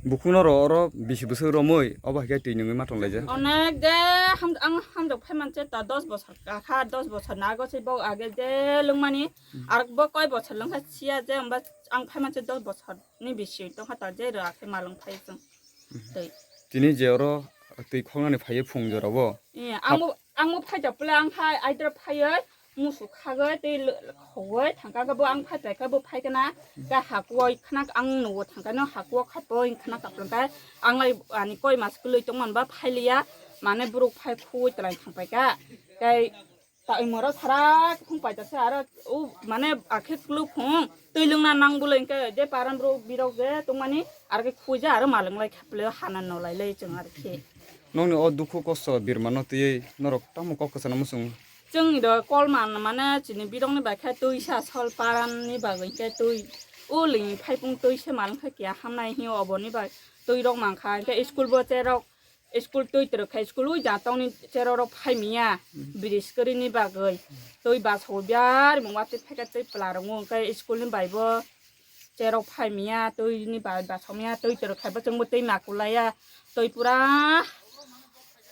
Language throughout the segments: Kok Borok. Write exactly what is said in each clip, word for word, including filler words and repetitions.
Bukhukno ro oro bisi bwswk romwi, obo hai khe twi nungwi ma tong laijak. Onek de ham-, ang hamjak phai manse ta dos bosor kakha, dos bosor nago se bo age je lwngmani, ar bo koi bosor lwngkha siya je, hwnba ang phai manse dos bosor ni bisi tongkha ta je rwya khe malwng phai chwng. Twi. Tini je oro twi khoknani phaiwi phung jorao. Eh, ang bo, ang bo phaijak pole ang hai aidra phaiwi musu khagwi tei l-, khogwi thangkha khe bo ang phai paikha bo phaikhe na khe hakuo khna ang nugo thangkha no hakuo khapo khna kaplangkha ang lai ani koi mas kwlwi tongmani ba phailiya mane borok phai khuwi twlai thangpaikha tei ta imoro sara khung paita se aro u mane akhe kwlwk khung twi lwngna nang bwlwi hwnkhe je paran borok birok je tongmani aro khe khuija aro malwng lai khaplwi hana nolai lai chwng aro khe. Nokni o dukhu kosto birmano twiwi norok tamo kok kwchana muchung? Chwngni do kolman mane chini birokni bai khe twisa sol paranni bagwi khe twi o lini phaipung twisa malwng khe keha hamnai hinwi oboni bai twirok mankha hwnkhe school bo cherok school twi twrwk khai school wi jatokni cherorok phai miya bridge kwrwini bagwi twi bus hw biar mung watwi phaikhe twi pla rwngo hwnkhe school ni bai bo cherok phai miya twi ni bai bus hw miya twi twrwk khai bo chwngbo twi makulaiya twi pura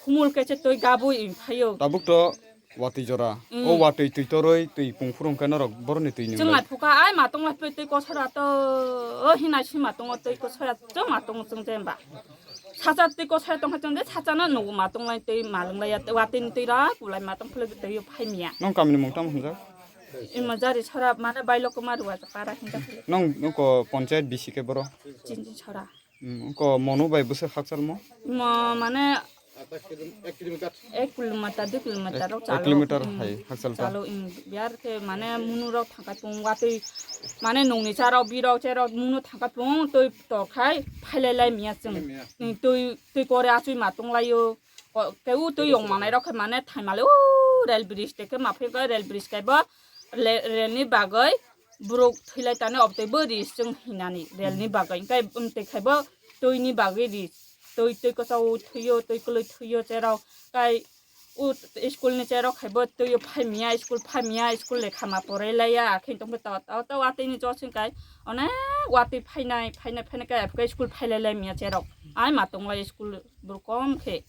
humul khe se twi gabwi phaio. Tabuk to watwi jora. Mm. O watwi twi torwi twi pung phuru hwnkhe norok boroni twi nung lai. Chwng lai phukha ai matong lai twi kosora to o hinai si matongo twi kosora chwng matongo chwng je hwnba. Sacha twi kosai tongkha chwng de sacha no nugo matong lai twi malwng lai ya watwi ni twi ra kulai matong phule twi phai miya. Nong kamini mung tamo hwnjak? Imo jari sora mane bailokoma ruwa para hinjak. Nong nuko panchayat bisi ke boro? Chinjin sora. Hmm, ko monu bai bwswk hakchal mo? Mo mane ek kilometer, dui kilometer rok chalo. Ek kilometer hai hakchal ta. Chalo, hmm, biar khe mane munu rok thangka tung watwi mane nungni charok birok cherok munu thangka tung twi tokhai phailai lai miya chwng. Twi, twi kore achwi ma tong laio. Ko-, ke u twi yong manai rok khe mane thaimale u rail bridge te khe ma phai khe rail bridge kaibo le-, rail ni bagwi borok thwi lai tani obtwi bo ris chwng hinani rail ni bagwi. Hwnkhe, um, twi khaibo twi ni bagwi ris. Twi, twi kwchao thwio, twi kwlwi thwio cherok. Kai u school ni cherok khaibo twi phai miya, school phai miya, school lekha ma porai laiya. Akhe tongkhe ta, ta, ta watwi ni josing kai onek watwi phainai, phainai, phainai kai school phai lai lai miya cherok. Ai ma tong lai school borok kom khe.